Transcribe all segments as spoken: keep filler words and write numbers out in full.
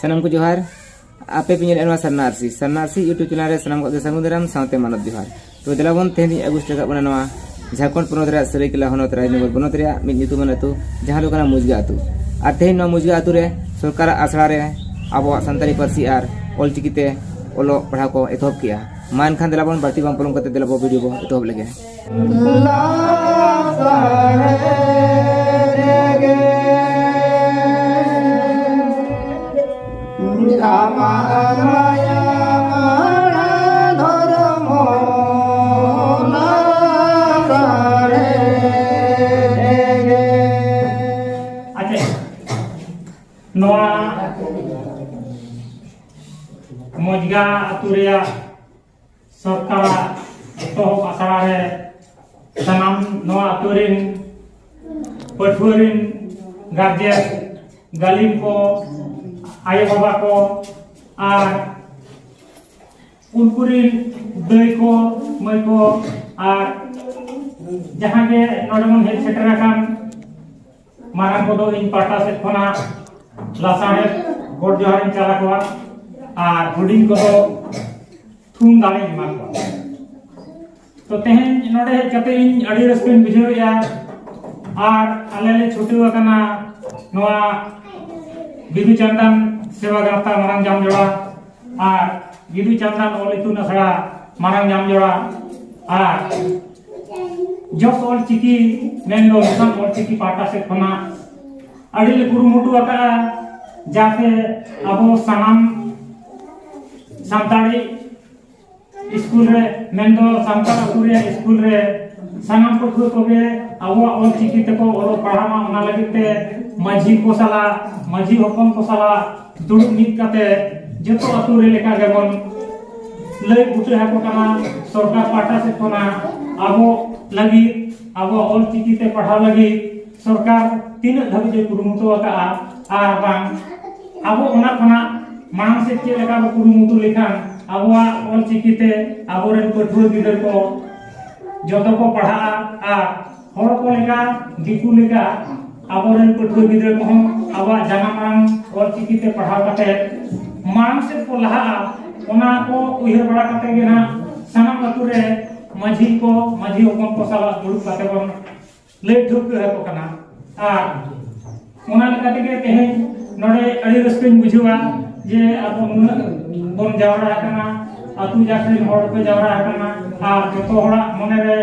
ᱥᱟᱱᱟᱢ ᱠᱚ ᱡᱚᱦᱟᱨ᱾ ᱟᱯᱮ ᱯᱮ ᱧᱮᱞᱮᱫ ᱱᱚᱣᱟ ᱥᱟᱨᱱᱟ ᱟᱨᱥᱤ, ᱥᱟᱨᱱᱟ ᱟᱨᱥᱤ YouTube ᱪᱮᱱᱮᱞ ᱨᱮ ᱥᱟᱱᱟᱢ ᱠᱚᱜᱮ ᱥᱟᱹᱜᱩᱱ ᱫᱟᱨᱟᱢ ᱥᱟᱶᱛᱮ ᱢᱟᱱᱚᱛ ᱡᱚᱦᱟᱨ᱾ ᱛᱚ ᱫᱮᱞᱟ ᱵᱚᱱ, ᱛᱮᱦᱮᱧ ᱤᱧ ᱟᱹᱜᱩ ᱥᱮᱴᱮᱨ ᱠᱟᱜ ᱵᱚᱱᱟ ᱱᱚᱣᱟ ᱡᱷᱟᱲᱠᱷᱚᱸᱰ ᱯᱚᱱᱚᱛ ᱨᱮᱭᱟᱜ ᱥᱟᱹᱨᱟᱹᱭᱠᱮᱞᱟ ᱦᱚᱱᱚᱛ ᱨᱟᱡᱽᱱᱚᱜᱚᱨ ᱵᱚᱱᱚᱛ ᱨᱮᱭᱟᱜ ᱢᱤᱫ ᱧᱩᱛᱩᱢᱟᱱ ᱟᱹᱛᱩ, ᱡᱟᱦᱟᱸ ᱫᱚ ᱠᱟᱱᱟ ᱢᱩᱡᱽᱜᱟ ᱟᱹᱛᱩ᱾ ᱟᱨ ᱛᱮᱦᱮᱧ ᱱᱚᱣᱟ ᱢᱩᱡᱽᱜᱟ ᱟᱹᱛᱩ ᱨᱮ ᱥᱚᱨᱠᱟᱨᱟᱜ ᱟᱥᱲᱟ ᱨᱮ ᱟᱵᱚᱣᱟᱜ ᱥᱟᱱᱛᱟᱲᱤ ᱯᱟᱹᱨᱥᱤ ᱟᱨ ᱚᱞᱪᱤᱠᱤ ᱛᱮ ᱚᱞᱚᱜ ᱯᱟᱲᱦᱟᱣ ᱠᱚ ᱮᱛᱚᱦᱚᱵ ᱠᱮᱜᱼᱟ᱾ ᱢᱟ ᱮᱱᱠᱷᱟᱱ ᱫᱮᱞᱟ ᱵᱚᱱ ᱵᱟᱹᱲᱛᱤ ᱵᱟᱝ ᱯᱚᱞᱚᱢ ᱠᱟᱛᱮ ᱫᱮᱞᱟ ᱵᱚ ᱵᱷᱤᱰᱤᱭᱳ ᱵᱚ ᱮᱛᱚᱦᱚᱵ ᱞᱮᱜᱮ᱾ ᱞᱟᱥᱟᱲᱦᱮᱫ ᱨᱮᱜᱮ ᱟᱢᱟᱜ ᱢᱟᱭᱟ ᱢᱟᱲᱟ ᱫᱷᱚᱨᱢᱚ ᱞᱟᱥᱟᱲᱦᱮᱫ ᱨᱮᱜᱮ᱾ ᱟᱪᱪᱷᱟ, ᱱᱚᱣᱟ ᱢᱚᱡᱽᱜᱟ ᱟᱹᱛᱩ ᱨᱮᱭᱟᱜ ᱥᱚᱨᱠᱟᱨᱟᱜ ᱮᱛᱚᱦᱚᱵ ᱟᱥᱲᱟ ᱨᱮ ᱥᱟᱱᱟᱢ ᱱᱚᱣᱟ ᱟᱹᱛᱩ ᱨᱤᱱ ᱯᱟᱹᱴᱷᱩᱣᱟᱹ ᱨᱤᱱ ᱜᱟᱨᱡᱮᱱ, ᱜᱟᱹᱞᱤᱢ ᱠᱚ, ᱟᱭᱳ ᱵᱟᱵᱟ ᱠᱚ ᱟᱨ ᱩᱱᱠᱩ ᱨᱤᱱ ᱫᱟᱹᱭ ᱠᱚ, ᱢᱟᱹᱭ ᱠᱚ ᱟᱨ ᱡᱟᱦᱟᱸ ᱜᱮ ᱱᱚᱰᱮ ᱵᱚᱱ ᱦᱮᱡ ᱥᱮᱴᱮᱨ ᱟᱠᱟᱱ ᱢᱟᱨᱟᱝ ᱠᱚᱫᱚ ᱤᱧ ᱯᱟᱦᱴᱟ ᱥᱮᱫ ᱠᱷᱚᱱᱟᱜ ᱞᱟᱥᱟᱲᱦᱮᱫ ᱜᱚᱰ ᱡᱚᱦᱟᱨ ᱤᱧ ᱪᱟᱞ ᱟᱠᱚᱣᱟ ᱟᱨ ᱦᱩᱰᱤᱧ ᱠᱚᱫᱚ ᱛᱷᱩᱢ ᱫᱟᱲᱮᱧ ᱮᱢᱟ ᱠᱚᱣᱟ᱾ ᱛᱚ ᱛᱮᱦᱮᱧ ᱱᱚᱰᱮ ᱦᱮᱡ ᱠᱟᱛᱮ ᱤᱧ ᱟᱹᱰᱤ ᱨᱟᱹᱥᱠᱟᱹᱧ ᱵᱩᱡᱷᱟᱹᱣᱮᱫᱼᱟ᱾ ᱟᱨ ᱟᱞᱮ ᱞᱮ ᱪᱷᱩᱴᱟᱹᱣ ᱟᱠᱟᱱᱟ ᱱᱚᱣᱟ ᱵᱤᱫᱩ ᱪᱟᱸᱫᱟᱱ ᱥᱮᱵᱟ ᱜᱟᱶᱛᱟ ᱢᱟᱨᱟᱝ ᱡᱟᱢᱡᱚᱲᱟ ᱟᱨ ᱵᱤᱫᱩ ᱪᱟᱸᱫᱟᱱ ᱚᱞ ᱤᱛᱩᱱ ᱟᱥᱲᱟ ᱢᱟᱨᱟᱝ ᱡᱟᱢᱡᱚᱲᱟ ᱟᱨ ᱡᱚᱥ ᱚᱞ ᱪᱤᱠᱤ ᱢᱮᱱᱫᱚ ᱢᱤᱥᱚᱱ ᱚᱞ ᱪᱤᱠᱤ ᱯᱟᱦᱴᱟ ᱥᱮᱫ ᱠᱷᱚᱱᱟᱜ ᱟᱹᱰᱤ ᱞᱮ ᱠᱩᱨᱩᱢᱩᱴᱩ ᱟᱠᱟᱫᱼᱟ, ᱡᱟᱛᱮ ᱟᱵᱚ ᱥᱟᱱᱟᱢ ᱥᱟᱱᱛᱟᱲᱤ ᱥᱠᱩᱞ ᱨᱮ, ᱢᱮᱱᱫᱚ ᱥᱟᱱᱛᱟᱲ ᱟᱹᱛᱩ ᱨᱮᱭᱟᱜ ᱥᱠᱩᱞ ᱨᱮ ᱥᱟᱱᱟᱢ ᱯᱟᱹᱴᱷᱩᱣᱟᱹ ᱠᱚᱜᱮ ᱟᱵᱚᱣᱟᱜ ᱚᱞ ᱪᱤᱠᱤ ᱛᱮᱠᱚ ᱚᱞᱚᱜ ᱯᱟᱲᱦᱟᱜ ᱢᱟ, ᱚᱱᱟ ᱞᱟᱹᱜᱤᱫ ᱛᱮ ᱢᱟᱹᱡᱷᱤ ᱠᱚ ᱥᱟᱞᱟᱜ, ᱢᱟᱹᱡᱷᱤ ᱦᱚᱯᱚᱱ ᱠᱚ ᱥᱟᱞᱟᱜ ᱫᱩᱲᱩᱵ ᱢᱤᱫ ᱠᱟᱛᱮ ᱡᱚᱛᱚ ᱟᱹᱛᱩ ᱨᱮ ᱞᱮᱠᱟ ᱜᱮᱵᱚᱱ ᱞᱟᱹᱭ ᱵᱩᱴᱟᱹ ᱟᱠᱚ ᱠᱟᱱᱟ᱾ ᱥᱚᱨᱠᱟᱨ ᱯᱟᱦᱴᱟ ᱥᱮᱫ ᱠᱷᱚᱱᱟᱜ ᱟᱵᱚ ᱞᱟᱹᱜᱤᱫ, ᱟᱵᱚᱣᱟᱜ ᱚᱞ ᱪᱤᱠᱤ ᱛᱮ ᱯᱟᱲᱦᱟᱣ ᱞᱟᱹᱜᱤᱫ ᱥᱚᱨᱠᱟᱨ ᱛᱤᱱᱟᱹᱜ ᱫᱷᱟᱹᱵᱤᱡ ᱮ ᱠᱩᱨᱩᱢᱩᱴᱩ ᱟᱠᱟᱫᱼᱟ ᱟᱨ ᱵᱟᱝ ᱟᱵᱚ ᱚᱱᱟ ᱠᱷᱚᱱᱟᱜ ᱢᱟᱲᱟᱝ ᱥᱮᱫ ᱪᱮᱫ ᱞᱮᱠᱟ ᱵᱚ ᱠᱩᱨᱩᱢᱩᱴᱩ ᱞᱮᱠᱷᱟᱱ ᱟᱵᱚᱣᱟᱜ ᱚᱞ ᱪᱤᱠᱤ ᱛᱮ ᱟᱵᱚᱨᱮᱱ ᱯᱟᱹᱴᱷᱩᱣᱟᱹ ᱜᱤᱫᱟᱹᱨ ᱠᱚ ᱡᱚᱛᱚ ᱠᱚ ᱯᱟᱲᱦᱟᱜᱼᱟ ᱟᱨ ᱦᱚᱲ ᱠᱚ ᱞᱮᱠᱟ, ᱫᱤᱠᱩ ᱞᱮᱠᱟ ᱟᱵᱚᱨᱮᱱ ᱯᱟᱹᱴᱷᱩᱣᱟᱹ ᱜᱤᱫᱽᱨᱟᱹ ᱠᱚᱦᱚᱸ ᱟᱵᱚᱣᱟᱜ ᱡᱟᱱᱟᱢ ᱟᱲᱟᱝ ᱚᱞᱪᱤᱠᱤ ᱛᱮ ᱯᱟᱲᱦᱟᱣ ᱠᱟᱛᱮ ᱢᱟᱲᱟᱝ ᱥᱮᱫ ᱠᱚ ᱞᱟᱦᱟᱜᱼᱟ, ᱚᱱᱟ ᱠᱚ ᱩᱭᱦᱟᱹᱨ ᱵᱟᱲᱟ ᱠᱟᱛᱮ ᱜᱮ ᱱᱟᱜ ᱥᱟᱱᱟᱢ ᱟᱹᱛᱩ ᱨᱮ ᱢᱟᱹᱡᱷᱤ ᱠᱚ, ᱢᱟᱹᱡᱷᱤ ᱦᱚᱯᱚᱱ ᱠᱚ ᱥᱟᱞᱟᱜ ᱫᱩᱲᱩᱵ ᱠᱟᱛᱮ ᱵᱚᱱ ᱞᱟᱹᱭ ᱴᱷᱟᱹᱣᱠᱟᱹ ᱟᱠᱚ ᱠᱟᱱᱟ᱾ ᱟᱨ ᱚᱱᱟ ᱞᱮᱠᱟ ᱛᱮᱜᱮ ᱛᱮᱦᱮᱧ ᱱᱚᱰᱮ ᱟᱹᱰᱤ ᱨᱟᱹᱥᱠᱟᱹᱧ ᱵᱩᱡᱷᱟᱹᱣᱟ ᱡᱮ ᱟᱵᱚ ᱱᱩᱱᱟᱹᱜ ᱵᱚᱱ ᱡᱟᱣᱨᱟ ᱟᱠᱟᱱᱟ, ᱟᱹᱛᱩ ᱡᱟᱠ ᱨᱮᱱ ᱦᱚᱲ ᱠᱚ ᱡᱟᱣᱨᱟ ᱟᱠᱟᱱᱟ, ᱟᱨ ᱡᱚᱛᱚ ᱦᱚᱲᱟᱜ ᱢᱚᱱᱮ ᱨᱮ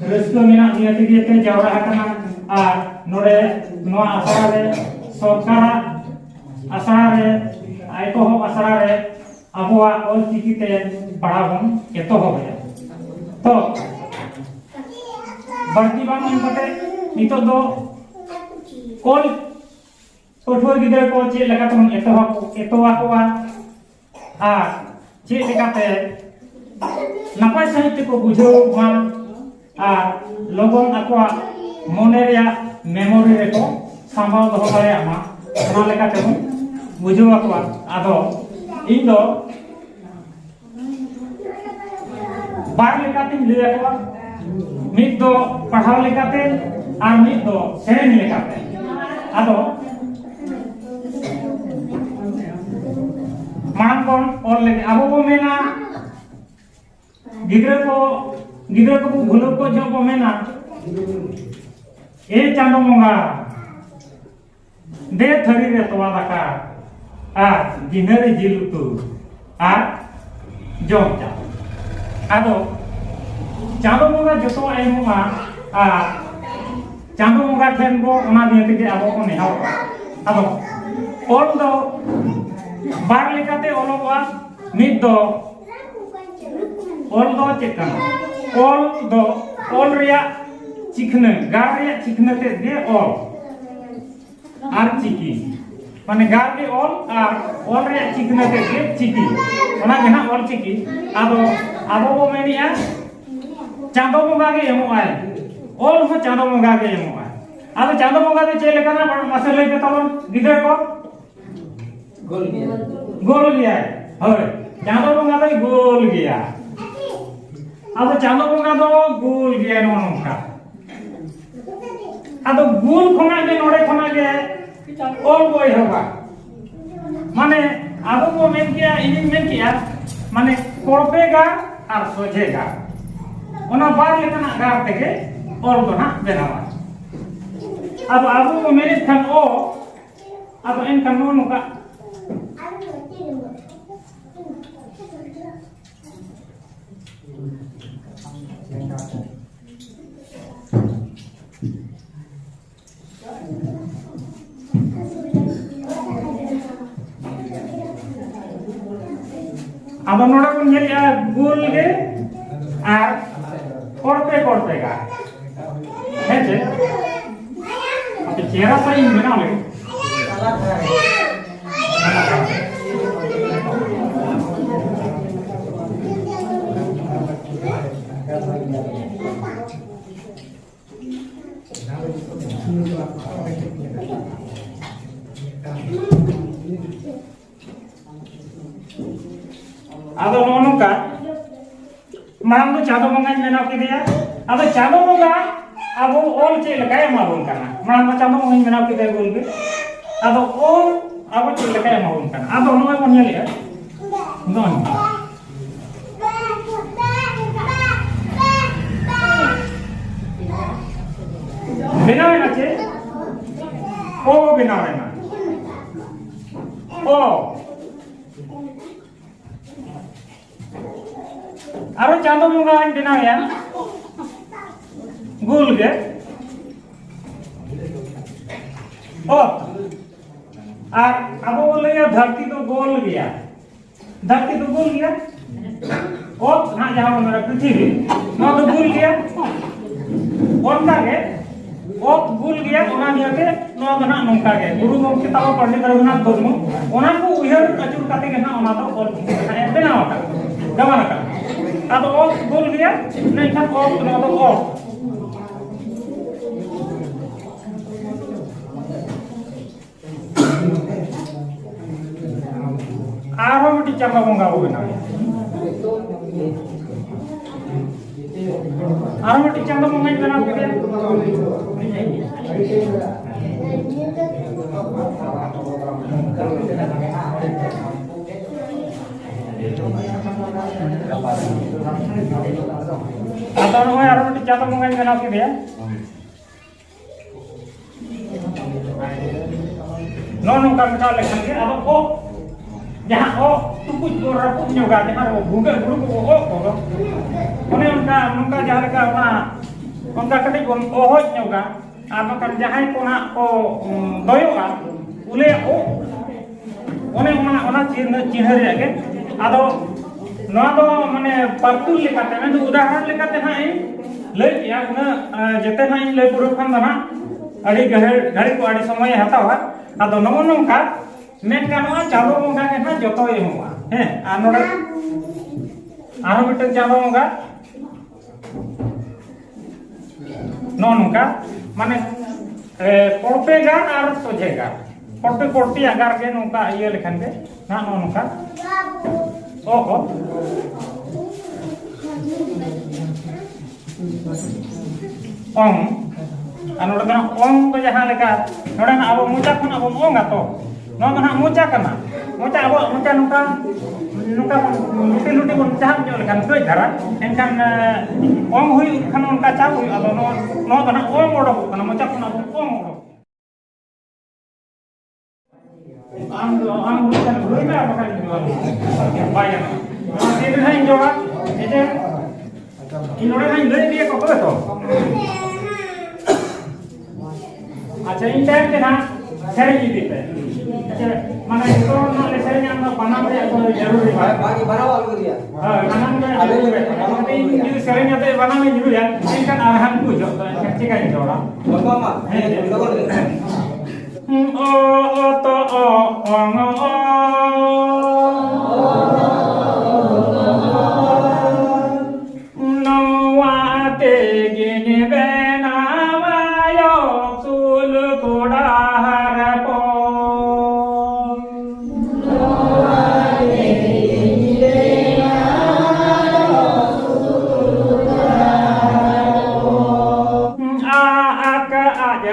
ᱨᱟᱹᱥᱠᱟᱹ ᱢᱮᱱᱟᱜ ᱱᱤᱭᱟᱹ ᱛᱮᱜᱮ ᱯᱮ ᱡᱟᱣᱨᱟ ᱟᱠᱟᱱᱟ᱾ ᱟᱨ ᱱᱚᱰᱮ ᱱᱚᱣᱟ ᱟᱥᱲᱟ ᱨᱮ, ᱥᱚᱨᱠᱟᱨᱟᱜ ᱟᱥᱲᱟ ᱨᱮ, ᱮᱛᱚᱦᱚᱵ ᱟᱥᱲᱟ ᱨᱮ ᱟᱵᱚᱣᱟᱜ ᱚᱞᱪᱤᱠᱤ ᱛᱮ ᱯᱟᱲᱦᱟᱣ ᱵᱚᱱ ᱮᱛᱚᱦᱚᱵᱮᱫᱼᱟ᱾ ᱛᱚ ᱵᱟᱹᱲᱛᱤ ᱵᱟᱝ ᱢᱮᱱ ᱠᱟᱛᱮ ᱱᱤᱛᱚᱜ ᱫᱚ ᱚᱞ ᱯᱟᱹᱴᱷᱩᱣᱟᱹ ᱜᱤᱫᱽᱨᱟᱹ ᱠᱚ ᱪᱮᱫ ᱞᱮᱠᱟ ᱛᱮᱵᱚᱱ ᱮᱛᱚᱦᱚᱵ ᱮᱛᱚᱦᱚᱵ ᱟᱠᱚᱣᱟ ᱟᱨ ᱪᱮᱫ ᱞᱮᱠᱟᱛᱮ ᱱᱟᱯᱟᱭ ᱥᱟᱺᱦᱤᱡ ᱛᱮᱠᱚ ᱵᱩᱡᱷᱟᱹᱣ ᱢᱟ ᱟᱨ ᱞᱚᱜᱚᱱ ᱟᱠᱚᱣᱟᱜ ᱢᱚᱱᱮ ᱨᱮᱭᱟᱜ ᱢᱮᱢᱳᱨᱤ ᱨᱮᱠᱚ ᱥᱟᱢᱵᱟᱣ ᱫᱚᱦᱚ ᱫᱟᱲᱮᱭᱟᱜ ᱢᱟ, ᱚᱱᱟ ᱞᱮᱠᱟ ᱛᱮᱵᱚᱱ ᱵᱩᱡᱷᱟᱹᱣ ᱟᱠᱚᱣᱟ᱾ ᱟᱫᱚ ᱤᱧ ᱫᱚ ᱵᱟᱨ ᱞᱮᱠᱟᱛᱤᱧ ᱞᱟᱹᱭ ᱟᱠᱚᱣᱟ, ᱢᱤᱫ ᱫᱚ ᱯᱟᱲᱦᱟᱣ ᱞᱮᱠᱟᱛᱮ ᱟᱨ ᱢᱤᱫ ᱫᱚ ᱥᱮᱨᱮᱧ ᱞᱮᱠᱟᱛᱮ᱾ ᱟᱫᱚ ᱢᱟᱲᱟᱝ ᱵᱚᱱ ᱚᱞ ᱞᱮᱜᱮ᱾ ᱟᱵᱚ ᱵᱚ ᱢᱮᱱᱟ, ᱜᱤᱫᱽᱨᱟᱹ ᱠᱚ, ᱜᱤᱫᱽᱨᱟᱹ ᱠᱚᱵᱚ ᱵᱷᱩᱞᱟᱹᱣ ᱠᱚ ᱡᱚᱦᱚᱜ ᱵᱚ ᱢᱮᱱᱟ, "ᱮ ᱪᱟᱸᱫᱚ ᱵᱚᱸᱜᱟ, ᱫᱮ ᱛᱷᱟᱹᱨᱤ ᱨᱮ ᱛᱚᱣᱟ ᱫᱟᱠᱟ ᱟᱨ ᱜᱤᱱᱟᱹ ᱨᱮ ᱡᱤᱞ ᱩᱛᱩ ᱟᱨ ᱡᱚᱢ ᱪᱟ᱾" ᱟᱫᱚ ᱪᱟᱸᱫᱚ ᱵᱚᱸᱜᱟ ᱡᱚᱛᱚᱣᱟᱜ ᱮ ᱮᱢᱚᱜᱼᱟ ᱟᱨ ᱪᱟᱸᱫᱚ ᱵᱚᱸᱜᱟ ᱴᱷᱮᱱ ᱵᱚ ᱚᱱᱟ ᱱᱤᱭᱟᱹ ᱛᱮᱜᱮ ᱟᱵᱚ ᱵᱚ ᱱᱮᱦᱚᱨᱚᱜᱼᱟ᱾ ᱟᱫᱚ ᱚᱞ ᱫᱚ ᱵᱟᱨ ᱞᱮᱠᱟᱛᱮ ᱚᱞᱚᱜᱚᱜᱼᱟ᱾ ᱢᱤᱫ ᱫᱚ ᱚᱞ ᱫᱚ ᱪᱮᱫ ᱠᱟᱱᱟ? ᱚᱞ ᱫᱚ ᱚᱞ ᱨᱮᱭᱟᱜ ᱪᱤᱠᱷᱱᱟᱹ, ᱜᱟᱲ ᱨᱮᱭᱟᱜ ᱪᱤᱠᱷᱱᱟᱹ ᱛᱮᱫ ᱜᱮ ᱚᱞ᱾ ᱟᱨ ᱪᱤᱠᱤ, ᱢᱟᱱᱮ ᱜᱟᱲ ᱜᱮ ᱚᱞ ᱟᱨ ᱚᱞ ᱨᱮᱭᱟᱜ ᱪᱤᱠᱷᱱᱟᱹ ᱛᱮᱫ ᱜᱮ ᱪᱤᱠᱤ, ᱚᱱᱟ ᱜᱮ ᱱᱟᱜ ᱚᱞ ᱪᱤᱠᱤ᱾ ᱟᱫᱚ ᱟᱵᱚ ᱵᱚ ᱢᱮᱱᱮᱜᱼᱟ, ᱪᱟᱸᱫᱚ ᱵᱚᱸᱜᱟ ᱜᱮ ᱮᱢᱚᱜᱼᱟᱭ, ᱚᱞ ᱦᱚᱸ ᱪᱟᱸᱫᱚ ᱵᱚᱸᱜᱟ ᱜᱮ ᱮᱢᱚᱜᱼᱟᱭ᱾ ᱟᱫᱚ ᱪᱟᱸᱫᱚ ᱵᱚᱸᱜᱟ ᱫᱚ ᱪᱮᱫ ᱞᱮᱠᱟᱱᱟ? ᱢᱟᱥᱮ ᱞᱟᱹᱭ ᱯᱮ ᱛᱟᱵᱚᱱ ᱜᱤᱫᱽᱨᱟᱹ ᱠᱚ᱾ ᱜᱳᱞ ᱜᱮᱭᱟ᱾ ᱜᱳᱞ ᱜᱮᱭᱟᱭ᱾ ᱦᱳᱭ, ᱪᱟᱸᱫᱚ ᱵᱚᱸᱜᱟ ᱫᱚᱭ ᱜᱳᱞ ᱜᱮᱭᱟ᱾ ᱟᱫᱚ ᱪᱟᱸᱫᱚ ᱵᱚᱸᱜᱟ ᱫᱚ ᱜᱳᱞ ᱜᱮᱭᱟᱭ ᱱᱚᱜᱼᱚ ᱱᱚᱝᱠᱟ᱾ ᱟᱫᱚ ᱜᱩᱞ ᱠᱷᱚᱱᱟᱜ ᱜᱮ, ᱱᱚᱰᱮ ᱠᱷᱚᱱᱟᱜ ᱜᱮ ᱚᱞ ᱵᱚ ᱮᱦᱚᱵᱟ᱾ ᱢᱟᱱᱮ ᱟᱵᱚ ᱵᱚ ᱢᱮᱱ ᱠᱮᱜᱼᱟ, ᱤᱧᱤᱧ ᱢᱮᱱ ᱠᱮᱜᱼᱟ, ᱢᱟᱱᱮ ᱠᱚᱲᱯᱮ ᱜᱟᱨ ᱟᱨ ᱥᱚᱡᱷᱮ ᱜᱟᱨ, ᱚᱱᱟ ᱵᱟᱨ ᱞᱮᱠᱟᱱᱟᱜ ᱜᱟᱨ ᱛᱮᱜᱮ ᱚᱞ ᱫᱚ ᱦᱟᱸᱜ ᱵᱮᱱᱟᱣᱟ᱾ ᱟᱫᱚ ᱟᱵᱚ ᱵᱚ ᱢᱮᱱᱮᱫ ᱠᱷᱟᱱ ᱚ, ᱟᱫᱚ ᱮᱱᱠᱷᱟᱱ ᱱᱚᱜᱼᱚ ᱱᱚᱝᱠᱟ᱾ ᱟᱫᱚ ᱱᱚᱰᱮ ᱵᱚᱱ ᱧᱮᱞᱮᱜᱼᱟ ᱜᱳᱞ ᱜᱮ ᱟᱨ ᱠᱚᱲᱯᱮ ᱠᱚᱲᱯᱮ ᱜᱟ᱾ ᱦᱮᱸ ᱪᱮ? ᱟᱯᱮ ᱪᱮᱦᱨᱟ ᱥᱟᱺᱦᱤᱡ ᱤᱧ ᱵᱮᱱᱟᱣ ᱞᱮᱜᱮ᱾ ᱟᱫᱚ ᱱᱚᱜᱼᱚ ᱱᱚᱝᱠᱟ, ᱢᱟᱲᱟᱝ ᱫᱚ ᱪᱟᱸᱫᱚ ᱵᱚᱸᱜᱟᱧ ᱵᱮᱱᱟᱣ ᱠᱮᱫᱮᱭᱟ᱾ ᱟᱫᱚ ᱪᱟᱸᱫᱚ ᱵᱚᱸᱜᱟ ᱟᱵᱚ ᱚᱞ ᱪᱮᱫ ᱞᱮᱠᱟᱭ ᱮᱢᱟ ᱵᱚᱱ ᱠᱟᱱᱟ? ᱢᱟᱲᱟᱝ ᱫᱚ ᱪᱟᱸᱫᱚ ᱵᱚᱸᱜᱟᱧ ᱵᱮᱱᱟᱣ ᱠᱮᱫᱮᱭᱟ ᱜᱳᱞ ᱜᱮ᱾ ᱟᱫᱚ ᱚᱞ ᱟᱵᱚ ᱪᱮᱫ ᱞᱮᱠᱟᱭ ᱮᱢᱟ ᱵᱚᱱ ᱠᱟᱱᱟ? ᱟᱫᱚ ᱱᱚᱜᱼᱚᱭ ᱵᱚᱱ ᱧᱮᱞᱮᱜᱼᱟ, ᱱᱚᱜᱼᱚᱭ ᱱᱚᱝᱠᱟ᱾ ᱵᱮᱱᱟᱣ ᱮᱱᱟ ᱪᱮ? ᱚ ᱵᱮᱱᱟᱣ ᱮᱱᱟ᱾ ᱚ᱾ ᱟᱨᱚ ᱪᱟᱸᱫᱚ ᱵᱚᱸᱜᱟᱧ ᱵᱮᱱᱟᱣᱮᱭᱟ, ᱜᱳᱞ ᱜᱮ᱾ ᱚᱛ᱾ ᱟᱨ ᱟᱵᱚ ᱵᱚᱱ ᱞᱟᱹᱭᱟ ᱫᱷᱟᱹᱨᱛᱤ ᱫᱚ ᱜᱳᱞ ᱜᱮᱭᱟ᱾ ᱫᱷᱟᱹᱨᱛᱤ ᱫᱚ ᱜᱳᱞ ᱜᱮᱭᱟ᱾ ᱚᱛ ᱱᱟᱦᱟᱜ ᱡᱟᱦᱟᱸ ᱵᱚᱱ ᱢᱮᱱᱟ ᱯᱨᱤᱛᱷᱤᱵᱤ, ᱱᱚᱣᱟ ᱫᱚ ᱜᱳᱞ ᱜᱮᱭᱟ᱾ ᱚᱱᱠᱟ ᱜᱮ ᱚᱛ ᱜᱳᱞ ᱜᱮᱭᱟ, ᱚᱱᱟ ᱱᱤᱭᱟᱹᱛᱮ ᱱᱚᱣᱟ ᱫᱚ ᱱᱟᱦᱟᱜ ᱱᱚᱝᱠᱟ ᱜᱮ᱾ ᱜᱩᱨᱩ ᱜᱚᱢᱠᱮ ᱛᱟᱵᱚ ᱯᱚᱱᱰᱤᱛ ᱨᱚᱜᱷᱩᱱᱟᱛᱷ ᱢᱩᱨᱢᱩ ᱚᱱᱟ ᱠᱚ ᱩᱭᱦᱟᱹᱨ ᱟᱹᱪᱩᱨ ᱠᱟᱛᱮ ᱜᱮ ᱱᱟᱦᱟᱜ ᱚᱱᱟ ᱫᱚ ᱚᱞ ᱪᱤᱠᱤ ᱫᱚ ᱱᱟᱦᱟᱜ ᱮ ᱵᱮᱱᱟᱣ ᱟᱠᱟᱫ, ᱜᱟᱵᱟᱱ ᱟᱠᱟᱫ᱾ ᱟᱫᱚ ᱚᱛ ᱜᱳᱞ ᱜᱮᱭᱟ, ᱢᱮᱱᱠᱷᱟᱱ ᱚᱛ, ᱱᱚᱣᱟ ᱫᱚ ᱚᱛ᱾ ᱟᱨᱦᱚᱸ ᱢᱤᱫᱴᱤᱡ ᱪᱟᱸᱫᱚ ᱵᱚᱸᱜᱟ ᱵᱚ ᱵᱮᱱᱟᱣᱮᱭᱟ᱾ ᱟᱨᱦᱚᱸ ᱢᱤᱫᱴᱤᱡ ᱪᱟᱸᱫᱚ ᱵᱚᱸᱜᱟᱧ ᱵᱮᱱᱟᱣ ᱠᱮᱫᱮᱭᱟ᱾ ᱟᱫᱚ ᱱᱚᱜᱼᱚᱭ ᱟᱨᱚ ᱢᱤᱫᱴᱤᱡ ᱪᱟᱸᱫᱚ ᱵᱚᱸᱜᱟᱧ ᱵᱮᱱᱟᱣ ᱠᱮᱫᱮᱭᱟ᱾ ᱱᱚᱜᱼᱚ ᱱᱚᱝᱠᱟ ᱢᱮᱴᱟᱣ ᱞᱮᱠᱷᱟᱱ ᱜᱮ ᱟᱫᱚ ᱠᱚ ᱡᱟᱦᱟᱸ ᱚ ᱴᱩᱠᱩᱡ ᱠᱚ ᱨᱟᱹᱯᱩᱫ ᱧᱚᱜᱟ, ᱡᱟᱦᱟᱸ ᱨᱮ ᱵᱷᱩᱜᱟᱹᱜ ᱦᱩᱲᱩ ᱠᱚ ᱚᱦᱚᱫ ᱠᱚᱫᱚ, ᱚᱱᱮ ᱚᱱᱠᱟ, ᱱᱚᱝᱠᱟ ᱡᱟᱦᱟᱸ ᱞᱮᱠᱟ ᱚᱱᱟ, ᱚᱱᱠᱟ ᱠᱟᱹᱴᱤᱡ ᱵᱚᱱ ᱚᱦᱚᱫ ᱧᱚᱜᱟ, ᱟᱨ ᱵᱟᱠᱷᱟᱱ ᱡᱟᱦᱟᱸᱭ ᱠᱚ ᱱᱟᱦᱟᱜ ᱠᱚ, ᱩᱸ, ᱫᱚᱭᱚᱜᱼᱟ, ᱩᱞᱮᱭᱟᱜ ᱚ, ᱚᱱᱮ ᱚᱱᱟ, ᱚᱱᱟ ᱪᱤᱱᱦᱟᱹ, ᱪᱤᱱᱦᱟᱹ ᱨᱮᱭᱟᱜ ᱜᱮ᱾ ᱟᱫᱚ ᱱᱚᱣᱟ ᱫᱚ ᱢᱟᱱᱮ ᱯᱟᱹᱛᱩᱞ ᱞᱮᱠᱟᱛᱮ, ᱢᱮᱱᱫᱚ ᱩᱫᱟᱦᱚᱨᱚᱱ ᱞᱮᱠᱟᱛᱮ ᱱᱟᱦᱟᱜ ᱤᱧ ᱞᱟᱹᱭ ᱠᱮᱜᱼᱟ, ᱩᱱᱟᱹᱜ, ᱮᱸ, ᱡᱮᱛᱮ ᱱᱟᱦᱟᱜ ᱤᱧ ᱞᱟᱹᱭ ᱯᱩᱨᱟᱹᱣ ᱠᱷᱟᱱ ᱫᱚ ᱱᱟᱦᱟᱜ ᱟᱹᱰᱤ ᱜᱟᱹᱦᱤᱨ ᱜᱷᱟᱹᱲᱤᱡ ᱠᱚ, ᱟᱹᱰᱤ ᱥᱚᱢᱚᱭᱮ ᱦᱟᱛᱟᱣᱟ᱾ ᱟᱫᱚ ᱱᱚᱜᱼᱚ ᱱᱚᱝᱠᱟ ᱢᱮᱱ ᱜᱟᱱᱚᱜᱼᱟ, ᱪᱟᱸᱫᱚ ᱵᱚᱸᱜᱟ ᱜᱮ ᱱᱟᱦᱟᱜ ᱡᱚᱛᱚᱭ ᱮᱢᱚᱜᱼᱟ᱾ ᱦᱮᱸ, ᱟᱨ ᱱᱚᱰᱮ ᱟᱨᱦᱚᱸ ᱢᱤᱫᱴᱟᱝ ᱪᱟᱸᱫᱚ ᱵᱚᱸᱜᱟ ᱱᱚᱜᱼᱚ ᱱᱚᱝᱠᱟ, ᱢᱟᱱᱮ, ᱮ, ᱠᱚᱲᱯᱮ ᱜᱟᱨ ᱟᱨ ᱥᱚᱡᱷᱮ ᱜᱟᱨ, ᱠᱚᱲᱯᱮ ᱠᱚᱲᱯᱮᱭᱟᱜ ᱜᱟᱨ ᱜᱮ ᱱᱚᱝᱠᱟ ᱤᱭᱟᱹ ᱞᱮᱠᱷᱟᱱ ᱜᱮ ᱱᱟᱦᱟᱜ ᱱᱚᱜᱼᱚ ᱱᱚᱝᱠᱟ᱾ ᱚ ᱦᱚ᱾ ᱚᱝ᱾ ᱟᱨ ᱱᱚᱰᱮ ᱫᱚ ᱱᱟᱦᱟᱜ ᱚᱝ ᱫᱚ ᱡᱟᱦᱟᱸ ᱞᱮᱠᱟ, ᱱᱚᱰᱮ ᱱᱟᱦᱟᱜ ᱟᱵᱚ ᱢᱚᱪᱟ ᱠᱷᱚᱱᱟᱜ ᱵᱚᱱ ᱚᱝᱟ ᱛᱚ, ᱱᱚᱣᱟ ᱫᱚ ᱱᱟᱦᱟᱜ ᱢᱚᱪᱟ ᱠᱟᱱᱟ᱾ ᱢᱚᱪᱟ, ᱟᱵᱚᱣᱟᱜ ᱢᱚᱪᱟ ᱱᱚᱝᱠᱟ, ᱱᱚᱝᱠᱟ ᱵᱚᱱ ᱞᱩᱴᱤ ᱞᱩᱴᱤ ᱵᱚᱱ ᱪᱟᱦᱟᱵ ᱧᱚᱜ ᱞᱮᱠᱷᱟᱱ ᱠᱟᱹᱡ ᱫᱷᱟᱨᱟ, ᱮᱱᱠᱷᱟᱱ, ᱮ, ᱚᱝ ᱦᱩᱭᱩᱜ ᱠᱷᱟᱱ ᱚᱱᱠᱟ ᱪᱟᱦᱟᱵ ᱦᱩᱭᱩᱜᱼᱟ᱾ ᱟᱫᱚ ᱱᱚᱣᱟ, ᱱᱚᱣᱟ ᱫᱚ ᱱᱟᱦᱟᱜ ᱚᱝ ᱚᱰᱚᱠᱚᱜ ᱠᱟᱱᱟ, ᱢᱚᱪᱟ ᱠᱷᱚᱱᱟᱜ ᱵᱚᱱ ᱚᱝ ᱚᱰᱚᱠ᱾ ᱟᱢ ᱫᱚ, ᱟᱢ ᱫᱚ ᱠᱷᱟᱱ ᱞᱟᱹᱭ ᱢᱮ, ᱟᱨ ᱵᱟᱠᱷᱟᱱ ᱤᱧ ᱫᱚ ᱵᱟᱭ ᱜᱟᱱᱚᱜᱼᱟ᱾ ᱱᱚᱣᱟ ᱛᱤᱱ ᱨᱮ ᱦᱟᱸᱜ ᱤᱧ ᱡᱚᱲᱟ? ᱦᱮᱸ ᱥᱮ? ᱤᱧ ᱱᱚᱰᱮ ᱦᱟᱸᱜ ᱤᱧ ᱞᱟᱹᱭ ᱤᱫᱤᱭᱟ ᱠᱚ ᱛᱚᱵᱮ ᱛᱚ᱾ ᱟᱪᱪᱷᱟ, ᱤᱧ ᱛᱟᱭᱚᱢ ᱛᱮ ᱱᱟᱦᱟᱜ ᱥᱮᱨᱮᱧ ᱤᱫᱤ ᱯᱮ᱾ ᱟᱪᱪᱷᱟ, ᱢᱟᱱᱮ ᱡᱚᱛᱚ ᱦᱚᱲ ᱱᱟᱦᱟᱜ ᱞᱮ ᱥᱮᱨᱮᱧᱟ, ᱚᱱᱟ ᱵᱟᱱᱟᱢ ᱨᱮᱭᱟᱜ ᱠᱳᱱᱳ ᱡᱟᱹᱨᱩᱲ ᱵᱟᱹᱱᱩᱜᱼᱟ᱾ ᱵᱟᱝ, ᱵᱟᱱᱟᱢ ᱟᱞᱮ ᱞᱮ ᱨᱮ-, ᱟᱞᱮ ᱞᱮ ᱨᱮ-, ᱤᱧ ᱡᱩᱫᱤ ᱥᱮᱨᱮᱧ ᱟᱛᱮ ᱵᱟᱱᱟᱢ ᱤᱧ ᱨᱩᱭᱟ, ᱮᱱᱠᱷᱟᱱ ᱟᱨᱦᱟᱸ ᱠᱚ ᱵᱩᱡᱷᱟᱹᱜ ᱫᱚ, ᱮᱱᱠᱷᱟᱱ ᱪᱤᱠᱟᱹᱧ ᱨᱚᱲᱟ? ᱵᱟᱵᱟ ᱢᱟ᱾ ᱦᱮᱸ, ᱦᱮᱸ᱾ ᱞᱚᱜᱚᱱ ᱨᱮ᱾ ᱚ, ᱚ, ᱛᱚ, ᱚ, ᱚᱝ, ᱚ᱾ ᱱᱚᱣᱟ ᱛᱮᱜᱤᱧ ᱵᱮᱱᱟᱣᱟ ᱭᱚ ᱥᱩᱞ ᱠᱚᱲᱟ ᱦᱚᱯᱚᱱ᱾ ᱟᱜ ᱟᱡ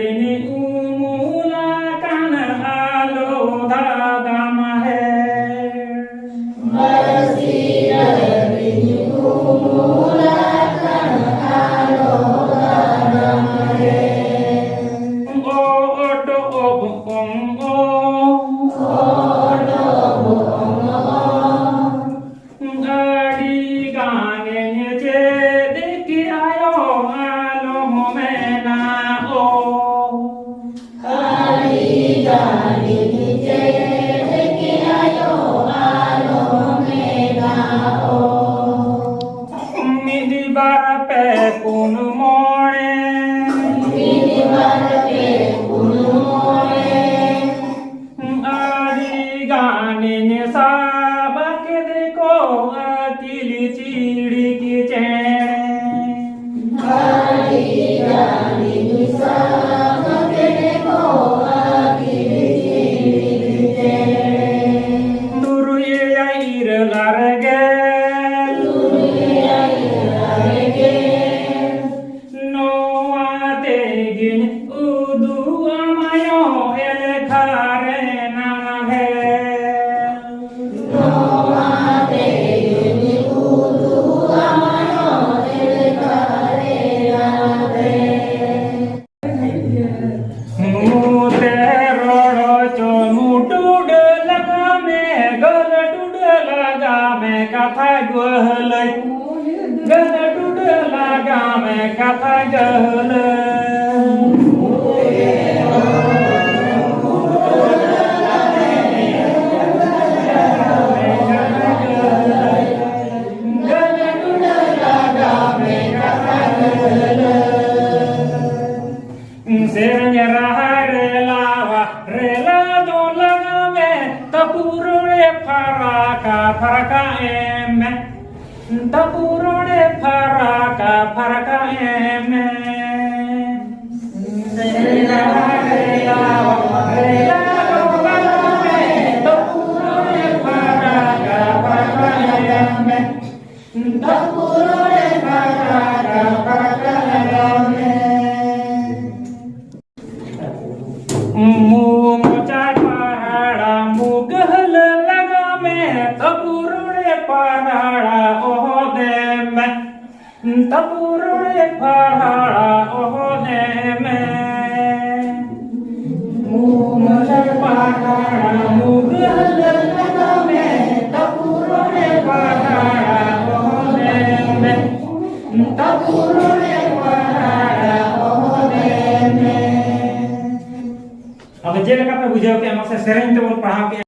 ᱤᱧ ᱩᱢᱩᱞ ᱟᱠᱟᱱ ᱟᱞᱚ ᱫᱟᱫᱟᱢ ᱦᱮ᱾ ᱵᱟᱹᱨᱥᱤᱧ ᱩᱢᱩᱞ ᱟᱠᱟᱱ ᱟᱞᱚ ᱫᱟᱫᱟᱢ ᱦᱮ᱾ ᱚ, ᱚ, ᱰᱚ, ᱚ, ᱵᱚ, ᱚᱝ, ᱚ᱾ ᱚ, ᱚ, ᱰᱚ, ᱚ, ᱵᱚ, ᱚᱝ, ᱚ᱾ ᱟᱹᱰᱤ ᱜᱟᱱᱤᱧ ᱪᱮᱫ ᱠᱮᱜᱼᱟ ᱭᱳ, ᱟᱞᱚᱢ ᱢᱮᱱᱟ ᱳ᱾ ᱟᱹᱰᱤ ᱜᱟᱱᱤᱧ ᱪᱮᱫ ᱠᱮᱜᱼᱟ ᱭᱳ, ᱟᱞᱚᱢ ᱢᱮᱱᱟ ᱳ᱾ ᱢᱤᱫ ᱵᱟᱨ ᱯᱮ ᱯᱩᱱ ᱢᱚᱬᱮ᱾ ᱢᱤᱫ ᱵᱟᱨ ᱯᱮ ᱯᱩᱱ ᱢᱚᱬᱮ᱾ ᱟᱹᱰᱤ ᱜᱟᱱᱤᱧ ᱥᱟᱵ ᱠᱮᱫ ᱠᱚᱣᱟ ᱠᱤᱞᱤ ᱪᱤᱲᱤᱠ ᱪᱮᱬᱮ᱾ ᱟᱹᱰᱤ ᱜᱟᱱᱤᱧ ᱥᱟᱵ ᱠᱮᱫ ᱠᱚᱣᱟ ᱠᱤᱞᱤ ᱪᱤᱲᱤᱠ ᱪᱮᱬᱮ᱾ ᱛᱩᱨᱩᱭ ᱮᱭᱟᱭ ᱤᱨᱟᱹᱞ ᱟᱨᱮ ᱜᱮᱞ᱾ ᱛᱩᱨᱩᱭ ᱮᱭᱟᱭ ᱤᱨᱟᱹᱞ ᱟᱨᱮ ᱜᱮᱞ᱾ ᱱᱚᱣᱟ ᱛᱮᱜᱤᱧ ᱩᱫᱩᱜ ᱟᱢᱟᱭᱳ ᱮᱞᱠᱷᱟ ᱨᱮᱱᱟᱜ ᱵᱷᱮᱞ᱾ ᱱᱚᱣᱟ ᱛᱮᱜᱤᱧ ᱩᱫᱩᱜ ᱟᱢᱟᱭᱳ ᱮᱞᱠᱷᱟ ᱨᱮᱱᱟᱜ ᱵᱷᱮᱞ᱾ ᱢᱩᱛᱮ ᱨᱚᱲ ᱪᱚ ᱢᱩᱴᱩᱰ ᱞᱟᱜᱟ ᱢᱮ, ᱜᱟᱹᱞ ᱴᱩᱰ ᱞᱟᱜᱟ ᱢᱮ, ᱠᱟᱛᱷᱟ ᱜᱩᱦᱞᱟᱹᱭ᱾ ᱜᱟᱹᱞ ᱴᱩᱰ ᱞᱟᱜᱟ ᱢᱮ, ᱠᱟᱛᱷᱟ ᱜᱩᱦᱞᱟᱹᱭ᱾ ᱜᱟᱹᱞ ᱴᱩᱰ ᱞᱟᱜᱟ ᱢᱮ, ᱠᱟᱛᱷᱟ ᱜᱩᱦᱞᱟᱹᱭ᱾ ᱥᱮᱨᱮᱧ ᱨᱟᱦᱟ ᱨᱮᱞᱟᱣᱟ, ᱨᱮᱞᱟ ᱫᱚ ᱞᱟᱜᱟᱣ ᱢᱮ, ᱛᱟᱹᱯᱩ ᱨᱚᱲᱮ ᱯᱷᱟᱨᱟᱠᱟ, ᱯᱷᱟᱨᱟᱠᱟ ᱮᱢ ᱢᱮ᱾ ᱛᱟᱹᱯᱩ ᱨᱚᱲᱮ ᱯᱷᱟᱨᱟᱠᱟ, ᱯᱷᱟᱨᱟᱠᱟ ᱮᱢ ᱢᱮ᱾ ᱥᱮᱨᱮᱧ ᱨᱟᱦᱟ ᱨᱮᱞᱟᱣᱟ, ᱨᱮᱞᱟ ᱫᱚ ᱞᱟᱜᱟᱣ ᱢᱮ, ᱛᱟᱹᱯᱩ ᱨᱚᱲᱮ ᱯᱷᱟᱨᱟᱠᱟ, ᱯᱷᱟᱨᱟᱠᱟ ᱮᱢ ᱢᱮ᱾ ᱫᱟᱜ ᱯᱩᱨᱟᱹᱣ ᱨᱮ ᱯᱷᱟᱨᱟᱠᱟ, ᱯᱷᱟᱨᱟᱠᱟ ᱞᱟᱜᱟᱣ ᱢᱮ᱾ ᱢᱩ ᱢᱚᱪᱟᱭ ᱯᱟᱦᱟᱲᱟ, ᱢᱩ ᱜᱟᱹᱦᱞᱟᱹ ᱞᱟᱜᱟ ᱢᱮ, ᱛᱟᱹᱵᱩ ᱨᱚᱲᱮ ᱯᱟᱦᱟᱲᱟ, ᱚᱦᱚᱫᱮ ᱢᱮ᱾ ᱛᱟᱹᱵᱩ ᱨᱚᱲᱮ ᱯᱟᱦᱟᱲᱟ, ᱚᱦᱚᱫᱮ ᱢᱮ᱾ ᱢᱩ ᱢᱚᱪᱟᱭ ᱯᱟᱦᱟᱲᱟ, ᱢᱩ ᱜᱟᱹᱦᱞᱟᱹ ᱞᱟᱜᱟ ᱢᱮ, ᱛᱟᱹᱵᱩ ᱨᱚᱲᱮ ᱯᱟᱦᱟᱲᱟ, ᱚᱦᱚᱫᱮ ᱢᱮ᱾ ᱛᱟᱹᱵᱩ ᱨᱚᱲᱮ ᱯᱟᱦᱟᱲᱟ, ᱚᱦᱚᱫᱮ ᱢᱮ᱾ ᱟᱫᱚ ᱪᱮᱫ ᱞᱮᱠᱟ ᱯᱮ ᱵᱩᱡᱷᱟᱹᱣ ᱠᱮᱜᱼᱟ? ᱢᱟᱥᱮ ᱥᱮᱨᱮᱧ ᱛᱮᱵᱚᱱ ᱯᱟᱲᱦᱟᱣ ᱠᱮᱜᱼᱟ᱾